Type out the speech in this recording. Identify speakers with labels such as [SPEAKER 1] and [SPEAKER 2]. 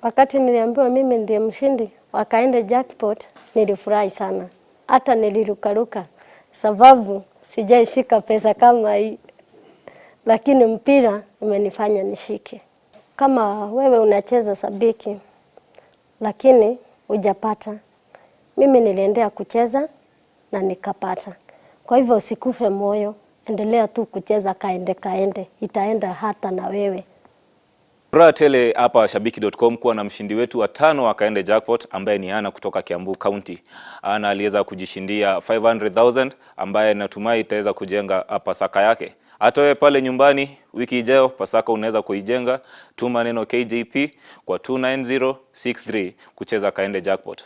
[SPEAKER 1] Wakati niliambiwa mimi ndiye mshindi wa Kaende Jackpot, nilifurahi sana, hata nilirukaruka, sababu sijaishika pesa kama hii, lakini mpira imenifanya nishike. Kama wewe unacheza sabiki lakini hujapata, mimi niliendea kucheza na nikapata. Kwa hivyo usikufe moyo, endelea tu kucheza Kaende Kaende, itaenda hata na wewe.
[SPEAKER 2] Furaha tele hapa Shabiki.com kuwa na mshindi wetu wa tano wa Kaende Jackpot ambaye ni Ana kutoka Kiambu County. Ana aliweza kujishindia 500,000 ambaye natumai itaweza kujenga Pasaka yake. Hata wewe pale nyumbani wiki ijayo Pasaka unaweza kuijenga. Tuma neno KJP kwa 29063 kucheza Kaende Jackpot.